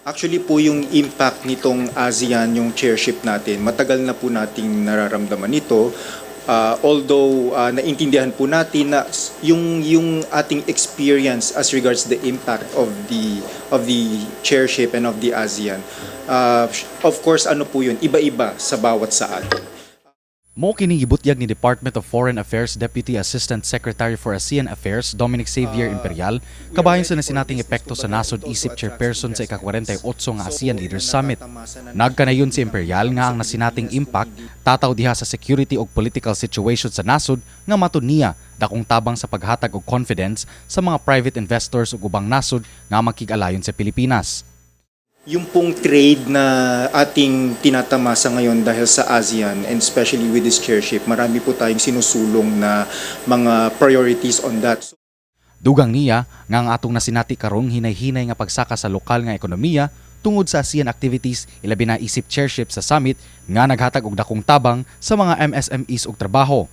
Actually po, yung impact nitong ASEAN, yung chairship natin, matagal na po nating nararamdaman ito. Although naintindihan po natin na yung ating experience as regards the impact of the chairship and of the ASEAN, of course, ano po yun, iba-iba sa bawat sa atin. Mao kini gibutyag ni Department of Foreign Affairs Deputy Assistant Secretary for ASEAN Affairs Dominic Xavier Imperial kabahin sa nasinating epekto sa nasod isip chairperson sa ika-48 nga ASEAN Leaders Summit. Nagkanayon si Imperial nga ang nasinating impact tataw diha sa security ug political situation sa nasod nga matud niya dakong tabang sa paghatag og confidence sa mga private investors ug ubang nasod nga makig-alayon sa Pilipinas. Yung pong trade na ating tinatamasa ngayon dahil sa ASEAN and especially with this chairship, marami po tayong sinusulong na mga priorities on that. Dugang niya nga ang atong nasinati karong hinay-hinay nga pagsaka sa lokal nga ekonomiya tungod sa ASEAN activities, ilabi na isip chairship sa summit nga naghatag og dakong tabang sa mga MSMEs ug trabaho.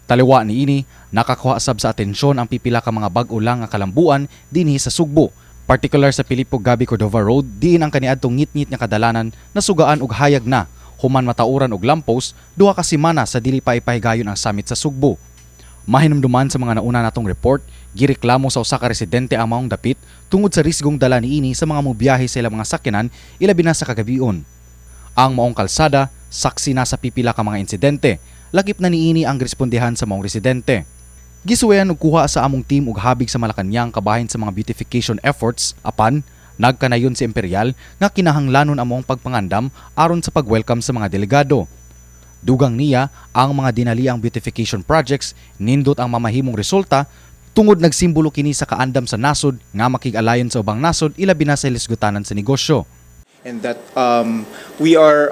Taliwa niini, nakakuha sab sa atensyon ang pipila ka mga bag-o lang nga kalambuan dinhi sa Sugbo. Partikular sa Filipo Gabi Cordova Road, diin ang kaniadtong ngitngit nga kadalanan nasugaan og hayag na human matauran og lamppost 2 ka semana sa dili pa ipahigayon ang summit sa Sugbo. Mahinumduman sa mga nauna natong report, gireklamo sa usa ka residente ang maong dapit tungod sa risgong dala niini sa mga mobiyahe sa ilang mga sakyanan, ilabi na sa kagabion. Ang maong kalsada saksi na sa pipila ka mga insidente, lakip na niini ang respondehan sa maong residente. Gisuwayan og kuha sa among team og habig sa Malacañang kabahin sa mga beautification efforts, apan nagkanayon si Imperial nga kinahanglanon ang maong pagpangandam aron sa pag-welcome sa mga delegado. Dugang niya, ang mga dinaliang beautification projects nindot ang mamahimong resulta tungod nagsimbolo kini sa kaandam sa nasod nga makig-alayon sa ubang nasod, ilabi na sa hisgutanan sa negosyo. And that we are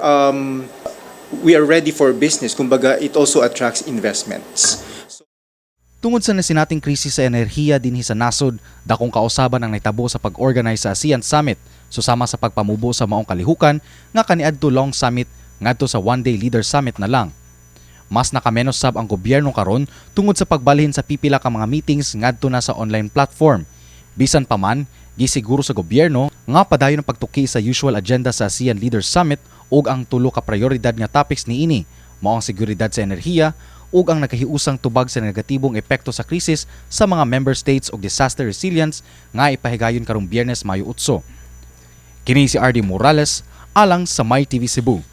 ready for business. Kumbaga, it also attracts investments. Tungod sa nasinating krisis sa enerhiya dinhi sa nasod, dakong kausaban ang nahitabo sa pag-organize sa ASEAN Summit, susama sa pagpamubo sa maong kalihukan nga kaniadto long summit ngadto sa one-day leader summit na lang. Mas nakamenos sab ang gobyerno karon tungod sa pagbalhin sa pipila ka mga meetings ngadto na sa online platform. Bisan pa man, gisiguro sa gobyerno nga padayon ang pagtuki sa usual agenda sa ASEAN Leaders Summit ug ang tulo ka prioridad nga topics niini mao ang seguridad sa enerhiya ug ang nakahiusang tubag sa negatibong epekto sa krisis sa mga member states ug disaster resilience nga ipahigayon karong Biyernes, Mayo 8. Kini si RD Morales alang sa My TV Cebu.